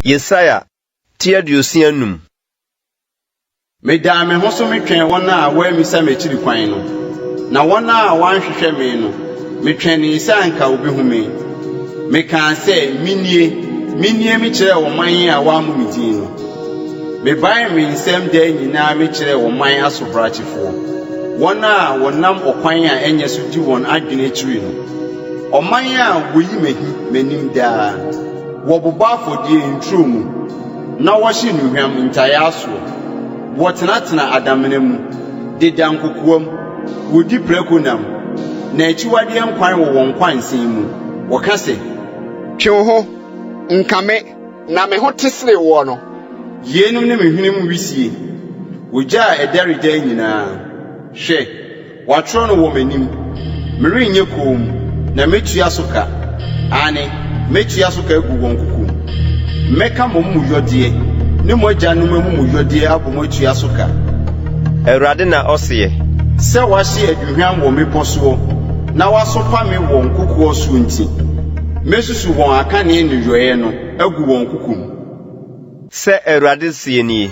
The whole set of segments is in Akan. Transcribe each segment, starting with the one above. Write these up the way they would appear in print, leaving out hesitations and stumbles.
Yesaia ti 65. Medaa me ho so metwɛn wɔn a wɔammisa m'akyiri kwan no, na wɔn a wɔanhwehwɛ me no, metwɛnee sɛ anka wobehu me. Mekaa sɛ, 'Minie, minie mekyerɛɛ ɔman a wɔammɔ me din no. Mebaee me nsam daa nyinaa mekyerɛɛ ɔman asobrakyefoɔ, wɔn a wɔnam ɔkwan a ɛnyɛ so di wɔn adwene akyiri no, ɔman a woyi m'ahi m'anim daa. Wɔbobɔ afɔdeɛ nturo mu, na wɔhye nnuhwam ntayaa soɔ. Wɔtenatena adamena mu, deda nkokoam, wɔdi prako nam, na akyiwadeɛ nkwan wɔ wɔn nkwansɛn mu. Wɔka sɛ. Twe wo ho, nka me, na me ho te sene woɔ no. Yeinom ne me hwenem wisie, ogya a ɛdɛre daa nyinaa. Hwɛ, Wɔatwerɛ no wɔ m'anim. Merenyɛ komm, na mɛtua so ka, aane, mɛtua so ka agu wɔn kokom. Mɛka mo amumuyɔdeɛ ne mo agyanom amumuyɔdeɛ abɔ mu atua so ka. Awurade na ɔseɛ. Sɛ wɔahye aduhwam wɔ mmepɔ soɔ na wɔasopa me wɔ nkokoɔ soɔ nti, mɛsusu wɔn akane nneyɔeɛ no agu wɔn kokom. Sɛ Awurade seɛ nie.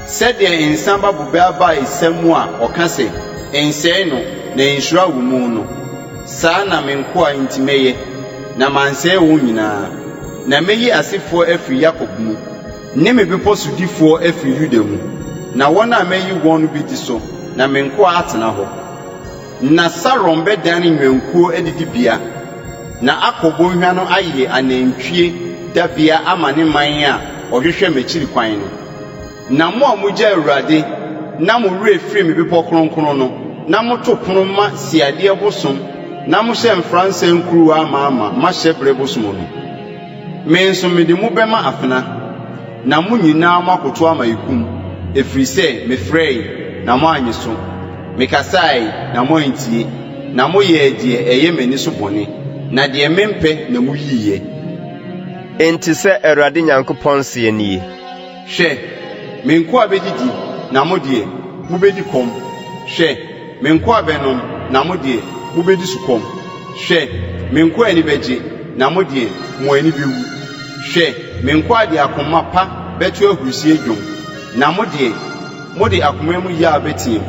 Sɛdeɛ nsã ba bobe aba a ɛsa mu a ɔka sɛ, Nsɛe no, na nhyira wɔ mu no, saa na me nkoa nti mɛyɛ, na mansɛe wɔn nyinaa. Na mɛyi asefoɔ afiri Yakob mu, ne me bepɔ sodifoɔ afiri Yuda mu, na wɔn a mayi wɔn no bɛdi so, na me nkoa atena hɔ. Na Saron bɛdane nnwankuo adidibea, na Akor bɔnhwa no ayɛ anantwie dabea ama ne man a wɔhwehwɛ m'akyiri kwan no. Na mo a mogya Awurade na mo werɛ firi me bepɔ kronkron no, na moto pono ma siadeɛ bosom na mohyɛ mfransa nkuruwa amaama ma hyɛberɛ bosom no, me nso mede mo bɛma afena, na mo nyinaa moakoto ama ekum, ɛfiri sɛ mefrɛe, na moannye so. Mekasae, na moantie, na moyɛɛ deɛ ɛyɛ m'ani so bɔne, na deɛ mempɛ na moyiiɛ. Enti sɛ Awurade Nyankopɔn seɛ nie. Hwɛ, me nkoa bɛdidi, na mo deɛ, mobɛdi kɔm, hwɛ, me nkoa bɛnom, na mo deɛ, mobɛdi sukɔm. Hwɛ, me nkoa ani bɛgye, na mo deɛ, mo ani bɛwu. Hwɛ, me nkoa de akoma pa bɛto ahurisie dwom, na mo deɛ, Mode akoma mu yaw bɛteam,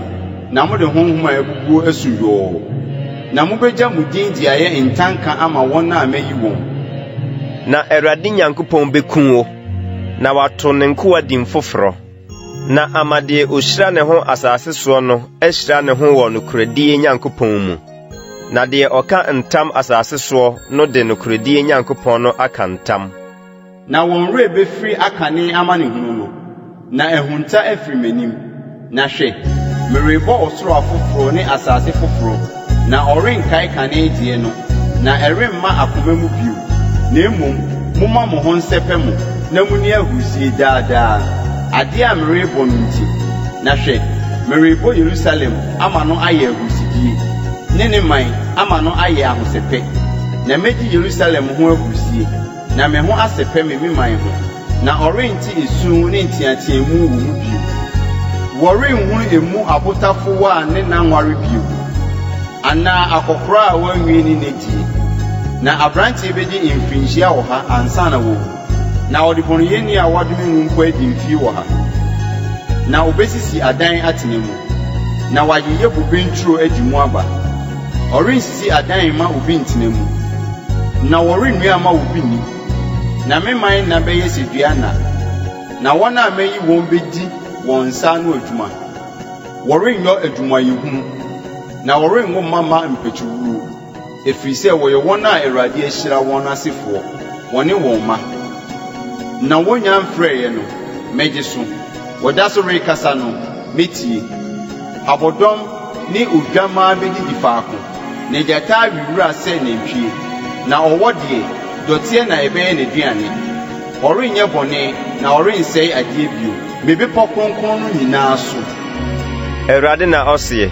na mode honhom a abubuo asu yɔɔ. Na mobɛgya mo din de ayɛ ntanka ama wɔn a mayi wɔn. Na Awurade Nyankopɔn bɛku wo, na wato ne nkoa din foforɔ, na ama deɛ ɔhyira ne ho asase soɔ no ahyira ne ho wɔ nokorɛdie Nyankopɔn mu, na deɛ ɔka ntam asase soɔ no de nokorɛdie Nyankopɔn no aka ntam. Na wɔn werɛ bɛfiri akane amanehunu no, na ahunta afiri m'anim. Na hwɛ, merebɔ ɔsoro afoforɔ ne asase foforɔ, na wɔrenkae kane deɛ no, na ɛremma akoma mu bio. Na mmom momma mo ho nsɛpɛ mo na monni ahurisie daa daa, adeɛ a merebɔ no nti. Na hwɛ, merebɔ Yerusalem ama no ayɛ ahurisidie, ne ne man ama no ayɛ ahosɛpɛ, na mɛdi Yerusalem ho ahurisie. Na me ho asɛpɛ me me man ho, na ɔrente esu ne nteateamu wɔ mu bio. Wɔrenhunu emu abotafowa a ne na nware bio, anaa akɔkoraa a wanwie ne nna die. Na aberanteɛ bɛdi mfirinhyia ɔha ansa na wawu, na ɔdebɔneyɛni a wɔadome no mpo adi mfeɛ ɔha. Na ɔbɛsisi adan atena mu, na wayeyɛ bobe nturo adi mu aba. Ɔrensisi adan mma obi ntena mu, na wɔrennua mma obi nni. Na me man nna bɛyɛ sɛ dua nna, na wɔn a mayi wɔn bedi wɔn nsa ano adwuma. Wɔrenyɔ adwumayɛhunu, na wɔrenwo mma mma mpatuwuo, ɛfiri sɛ wɔyɛ wɔn a Awurade ahyira wɔn asefoɔ, wɔne wɔn mma. Na wɔnnya mfrɛeɛ no, mɛgye so, wɔda so rekasa no, mɛtie. Abɔdɔm ne odwammaa bɛdidi faako, na gyata awe wira sɛ nantwie, na ɔwɔ deɛ, dɔteɛ na ɛbɛyɛ n'aduane. Ɔrenyɛ bɔne na ɔrensɛe adeɛ bio, me bepɔ kronkron no nyinaa so. Awurade na ɔseɛ.